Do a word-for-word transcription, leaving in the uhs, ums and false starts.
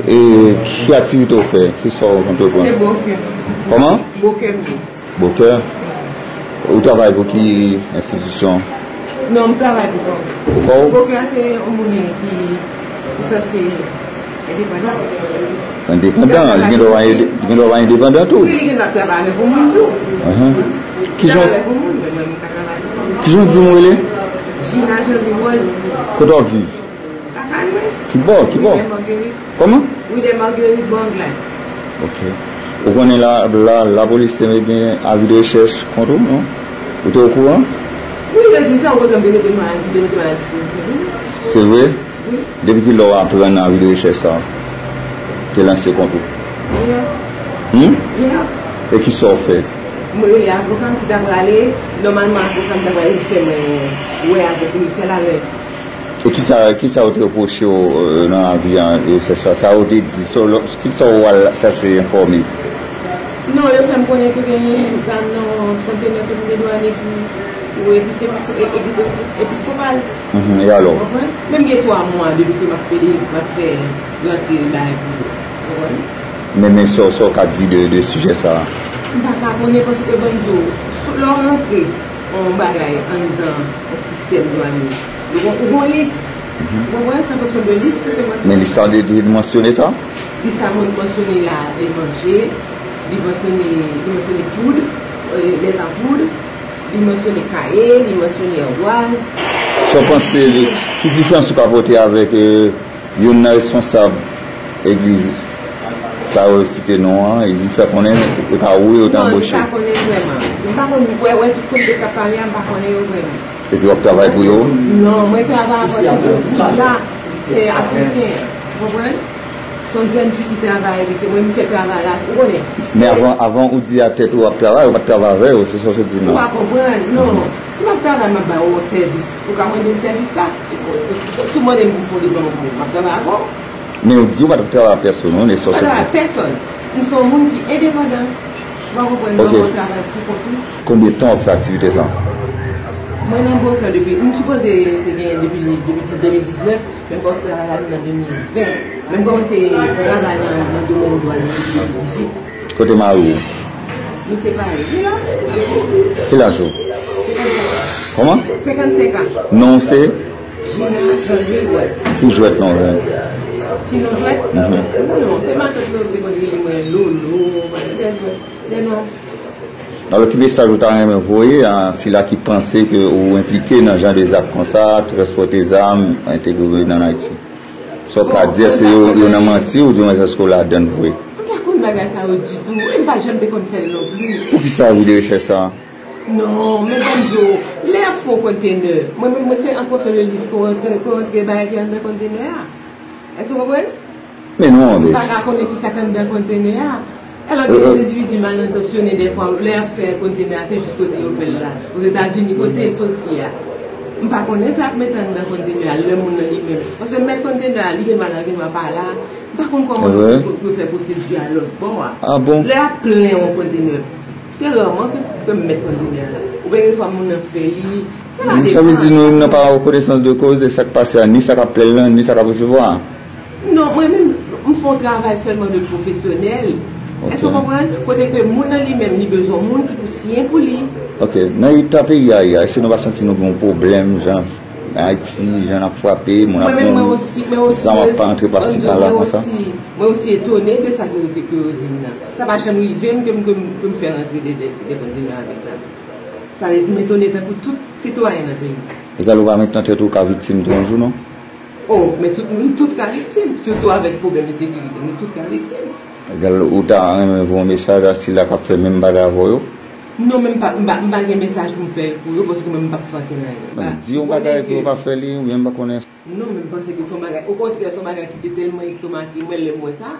E ki aktivite w fè? Ki sa w antreprann? Se bwokè. Kòman? Bwokè m ye. Bwokè? Ou travay pou ki enstitisyon? Non, m travay pou kò m. Pou kò w? Bwokè a se yon moun ki, ki sanse endepandan. Endepandan? Li gen dwa pa ende-, li gen dwa pa endepandan tou? Wi, li gen dwa travay pou moun tou. Ahan. Kijan, travay pou moun, men mwen, m ka travay pou moun. Kijan w di m w rele? Gina Jean Louis Rose. Kote w ap viv? Lakay mwen. Kibò, kibò? Wi, men Marguerite. Kòman? Wi, de Marguerite Bonglay. Ok. Ou konnen la, la, lapolis te gen avi de rechèch kont ou, non? Ou te okouran? Wi, yo di sa, ou kontan m te mete nou a, te mete nou a dispozisyon, wi. Se vre? Wi. Depi kilè w aprann avi de rechèch sa a te lanse kont ou? Yè. Hmm? Yè. E ki sa w fè? Mwen rele avoka m ki ta prale, nòmalman avoka m ta prale fè mwen wè avèk komisè la lendi. E kisa, kisa yo te repwoche w, euh, nan avi an, rechèch la? Sa yo te di, sa yo, kisa w al chache enfòme? Non, yo fè m konnen ke genyen zam nan kontenè ke m te dwannen pou, pou epi se, epi se, episkopal. Mhm, e alò? Ou konprann? Men m gen twa mwa depi ke m ap pede, m ap fè rantre bagay pou yo. Ou konprann? Men, men sa, sa w ka di de, de sijè sa a? M pa ka konnen paske ban m di w, sou, lè w rantre yon bagay anndan yon sistèm dwanye, ou gon, ou gon lis. Mhm. Ou konprann? Se an fonksyon de lis ke te mwen. Men lis sa te, te mansyone sa? Lis sa mwen mansyone la, e manje, li mansyone, li mansyone poud, e, lèt a poud, li mansyone kaye, li mansyone antwaz. Sa w panse, ki diferans ou ka pote avèk, e, youn nan responsab egliz sa yo site non an, e li fè konnen e pa ou yo te anboche? Non, m pa konnen vrèman. M pa konn, wè, wè, tout kote k ap pale a, m pa konnen yo vrèman. Epi w ap travay pou yo? Non, mwen travay apati de tout la, se Afriken, ou konprann? Se yon jèn fi ki travay, epi se mwen ki fè travay la, ou konnen. Men avan, avan ou di a tèt ou w ap travay, ou pa t travay avè yo, se sa w sot di m nan. Ou pa konprann, non. Si m ap travay, m ap ba ou yon sèvis. Ou ka mande m sèvis la. Si w mande m pou m fè yon depòt pou ou, m ap travay avè w. Men ou di ou pa t ap travay ak pèsonn, non, e sa w sot di. M pa travay ak pèsonn. M se yon moun ki endepandan. Ou pa konprann, mwen travay pou kont ou. Konbyen tan w ap fè aktivite sa? Mwen nan Bwokè depi, m sipoze te genyen depi, depi de mil diznèf, men m kòmanse travay ladan nan de mil ven. Men m kòmanse travay nan, nan domèn dwa nan de mil dizuit. Kote mari w? Nou separe. Li la. Ki laj ou? Senkannsenk an. Kòman? Senkannsenk an. Non w se? Gina Jean Louis West. Ki jwèt non w jwenn? Ti non jwèt? Mhm. Non, se matant yo te konn rele mwen Lolo, de jwèt, de non. Alò, ki mesaj ou ta renmen voye a sila ki panse ke ou enplike nan jan de zak konsa, transpòte zam, entegre nan Ayiti? Sa w ka di, èske yo, yo nan manti oubyen èske w ladann vre? M pa konn bagay sa yo ditou, e m pa janm te konn fè l non plis. Poukisa avi de rechèch sa a? Non, men ban m di w, lè y ap fè yon kontenè, mwen menm, mwen se an fonksyon de lis ke w rantre, ke w rantre bagay ki anndan kontenè a. Èske w konprann? Men non, bèt. M pa ka konnen kisa k anndan kontenè a. Alò, gen de endividi mal entansyonnen, dèfwa, lè y ap fè kontenè a, se jis kote yo fè l la. Ozetazini, kote l soti a. M pa konnen sa y ap mete anndan kontenè a, lè moun nan li menm. Paske mèt kontenè a, li gen dwa, l gen dwa pa la. M pa konn kòman yo, yo fè pwosedi a lòt bò a. Ah bon? Lè y ap plen yon kontenè, se rèman ke, ke m mèt kontenè a la. Oubyen gen fwa moun nan fè li. Sa va depann. Sa vle di nou menm nan pa an konesans de koz de sa k pase a, ni sa k ap plen l lan, ni sa k ap resevwa a? Non, mwen menm, m fè yon travay sèlman de pwofesyonèl. Ok. Èske w konprann? Kote ke moun nan li menm, li bezwen yon moun ki pou siyen pou li. Ok, nan eta peyi a ye a, èske nou pa santi nou gen yon pwoblèm, jan Ayiti, jan n ap frape, moun ap mouri, zam ap pa antre pasi pala konsa? Mwen menm, mwen osi, mwen osi, mwen osi, mwen osi etone de sa ke, ke, ke yo di m nan. Sa pa janm rive m ke m, ke m, ke m fè rantre de, de, de kontenè avèk zam. Sa m etone tankou tout sitwayen nan peyi. Egal ou pa met nan tèt ou ka viktim tou yon jou, non? Oh, men tout, nou tout ka viktim, sitou avèk pwoblèm ensekirite, nou tout ka viktim. Egal ou ta renmen voye yon mesaj a sila k ap fè menm bagay avè w yo? Non, men m pa, m pa, m pa gen mesaj pou m fè pou yo, paske mwen m p ap fè ankenn anyen. Di yon bagay pou yo pa fè li, oubyen m pa konnen. Non, men m panse ke se yon bagay, okontrè, se yon bagay ki te tèlman estomake mwen lè m wè sa.